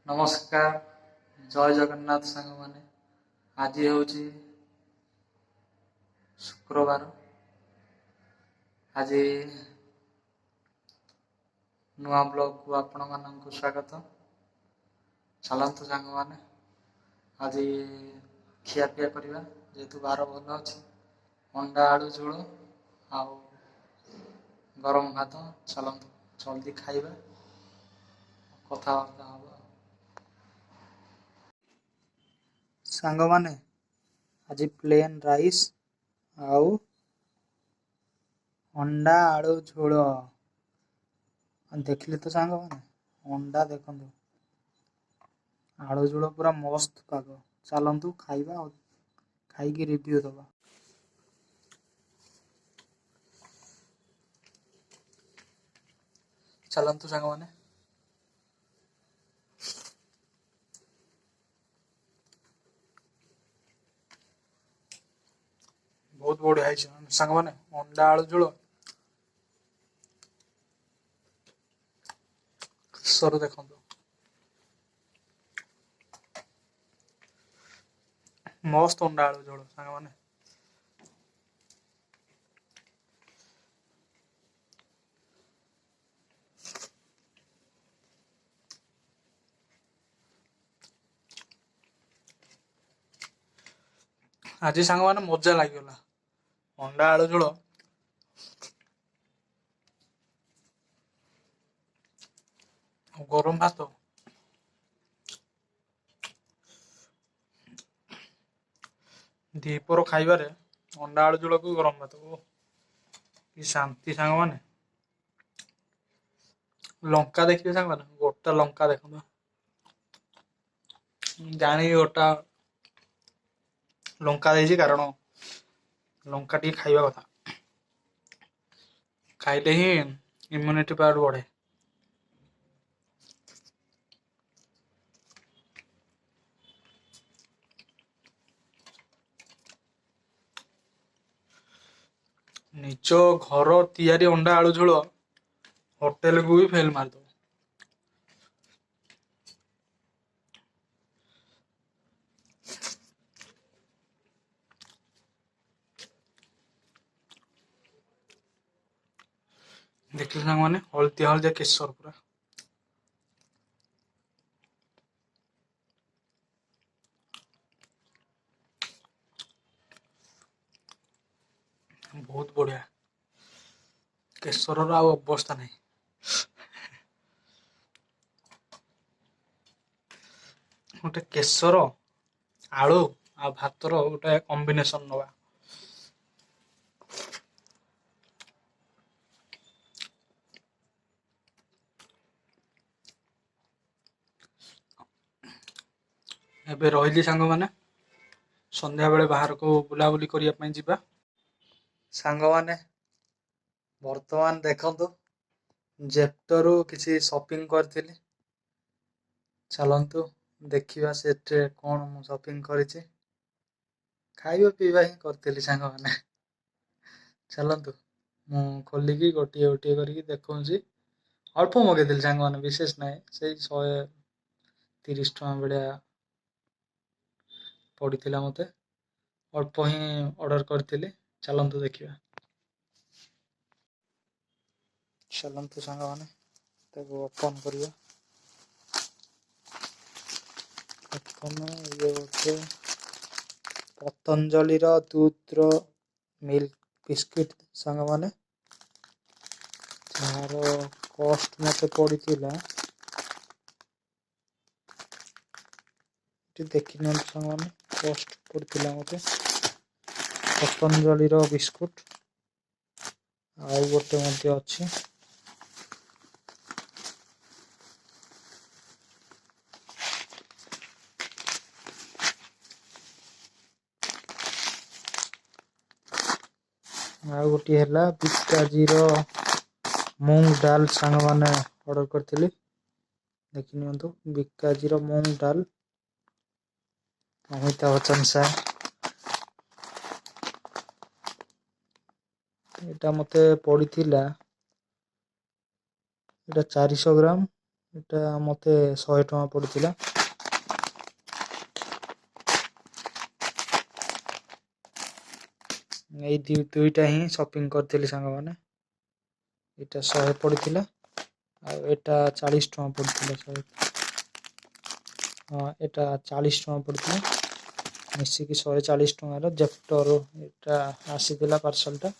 ନମସ୍କାର, ଜୟ ଜଗନ୍ନାଥ ସାଙ୍ଗମାନେ। ଆଜି ହେଉଛି ଶୁକ୍ରବାର। ଆଜି ନୂଆ ବ୍ଲଗ୍କୁ ଆପଣମାନଙ୍କୁ ସ୍ୱାଗତ। ଚାଲନ୍ତୁ ସାଙ୍ଗମାନେ, ଆଜି ଖିଆପିଆ କରିବା, ଯେହେତୁ ବାର ଭଲ ଅଛି। ଅଣ୍ଡା ଆଳୁ ଝୋଳ ଆଉ ଗରମ ଭାତ। ଚାଲନ୍ତୁ ଜଲ୍ଦି ଖାଇବା, କଥାବାର୍ତ୍ତା ହବା। ସାଙ୍ଗମାନେ, ଆଜି ପ୍ଲେନ୍ ରାଇସ୍ ଆଉ ଅଣ୍ଡା ଆଳୁ ଝୋଳ। ଦେଖିଲେ ତ ସାଙ୍ଗମାନେ, ଅଣ୍ଡା ଦେଖନ୍ତୁ, ଆଳୁ ଝୋଳ ପୁରା ମସ୍ତ ପାଗ। ଚାଲନ୍ତୁ ଖାଇବା ଆଉ ଖାଇକି ରିଭ୍ୟୁ ଦେବା। ଚାଲନ୍ତୁ ସାଙ୍ଗମାନେ। ବହୁତ ବଢ଼ିଆ ହେଇଛି ସାଙ୍ଗମାନେ ଅଣ୍ଡା ଆଳୁ ଝୋଳ। ସରୁ ଦେଖନ୍ତୁ, ମସ୍ତ ଅଣ୍ଡା ଆଳୁ ଝୋଳ ସାଙ୍ଗମାନେ। ଆଜି ସାଙ୍ଗମାନେ ମଜା ଲାଗିଗଲା ଅଣ୍ଡା ଆଳୁ ଝୋଳ ଗରମ ଭାତ। ଦ୍ୱିପହର ଖାଇବାରେ ଅଣ୍ଡା ଆଳୁ ଝୋଳକୁ ଗରମ ଭାତ, ଓ କି ଶାନ୍ତି ସାଙ୍ଗମାନେ। ଲଙ୍କା ଦେଖିବେ ସାଙ୍ଗମାନେ, ଗୋଟା ଲଙ୍କା ଦେଖନ୍ତୁ। ଜାଣିକି ଗୋଟା ଲଙ୍କା ଦେଇଛି, କାରଣ ଲଙ୍କା ଟିକେ ଖାଇବା କଥା, ଖାଇଲେ ହିଁ ଇମ୍ୟୁନିଟି ପାୱାର ବଢ଼େ। ନିଜ ଘର ତିଆରି ଅଣ୍ଡା ଆଳୁ ଝୋଳ ହୋଟେଲକୁ ବି ଫେଲ୍ ମାରିଦେବ। ଦେଖିଲେ ସାଙ୍ଗମାନେ, ହଳଦିଆ ହଳଦିଆ କେଶର ପୁରା। ବହୁତ ବଢ଼ିଆ, କେଶରର ଆଉ ଅବସ୍ଥା ନାହିଁ। ଗୋଟେ କେଶର ଆଳୁ ଆଉ ଭାତର ଗୋଟେ କମ୍ବିନେସନ ନବା। ଏବେ ରହିଲି ସାଙ୍ଗମାନେ, ସନ୍ଧ୍ୟାବେଳେ ବାହାରକୁ ବୁଲାବୁଲି କରିବା ପାଇଁ ଯିବା। ସାଙ୍ଗମାନେ, ବର୍ତ୍ତମାନ ଦେଖନ୍ତୁ ଜେପ୍ଟୋରୁ କିଛି ସପିଂ କରିଥିଲି। ଚାଲନ୍ତୁ ଦେଖିବା ସେଥିରେ କ'ଣ ମୁଁ ସପିଂ କରିଛି। ଖାଇବା ପିଇବା ହିଁ କରିଥିଲି ସାଙ୍ଗମାନେ। ଚାଲନ୍ତୁ ମୁଁ ଖୋଲିକି ଗୋଟିଏ ଗୋଟିଏ କରିକି ଦେଖାଉଛି। ଅଳ୍ପ ମଗେଇଥିଲି ସାଙ୍ଗମାନେ, ବିଶେଷ ନାହିଁ, ସେଇ 130 ଟଙ୍କା ଭଳିଆ ପଡ଼ିଥିଲା ମୋତେ। ଅଳ୍ପ ହିଁ ଅର୍ଡ଼ର କରିଥିଲି। ଚାଲନ୍ତୁ ଦେଖିବା। ଚାଲନ୍ତୁ ସାଙ୍ଗମାନେ, ତାକୁ ଓପନ୍ କରିବା। ପ୍ରଥମେ ଇଏ ଗୋଟେ ପତଞ୍ଜଳିର ଦୁଧର ମିଲ୍କ ବିସ୍କିଟ୍ ସାଙ୍ଗମାନେ, ଯାହାର କଷ୍ଟ ମୋତେ ପଡ଼ିଥିଲା, ଟିକେ ଦେଖି ନିଅନ୍ତୁ ସାଙ୍ଗମାନେ, କଷ୍ଟ ପଡ଼ିଥିଲା ମୋତେ ପତଞ୍ଜଳିର ବିସ୍କୁଟ। ଆଉ ଗୋଟେ ମଧ୍ୟ ଅଛି। ଆଉ ଗୋଟିଏ ହେଲା ବିକାଜିର ମୁଙ୍ଗ ଡାଲ ସାଙ୍ଗମାନେ, ଅର୍ଡ଼ର କରିଥିଲି। ଦେଖି ନିଅନ୍ତୁ, ବିକାଜିର ମୁଙ୍ଗ ଡାଲ, ଅମିତାଭ ବଚ୍ଚନ ସାର୍। ଏଇଟା ମୋତେ ପଡ଼ିଥିଲା, ଏଇଟା 400 ଗ୍ରାମ, ଏଇଟା ମୋତେ 100 ଟଙ୍କା ପଡ଼ିଥିଲା। ଏଇ ଦୁଇଟା ହିଁ ସପିଂ କରିଥିଲି ସାଙ୍ଗମାନେ। ଏଇଟା 100 ପଡ଼ିଥିଲା ଆଉ ଏଇଟା 40 ଟଙ୍କା ପଡ଼ିଥିଲା 100। ହଁ, ଏଇଟା 40 ଟଙ୍କା ପଡ଼ିଥିଲା। ମିଶିକି 140 ଟଙ୍କାର ଜେପ୍ଟୋରୁ ଏଇଟା ଆସିଥିଲା ପାର୍ସଲଟା।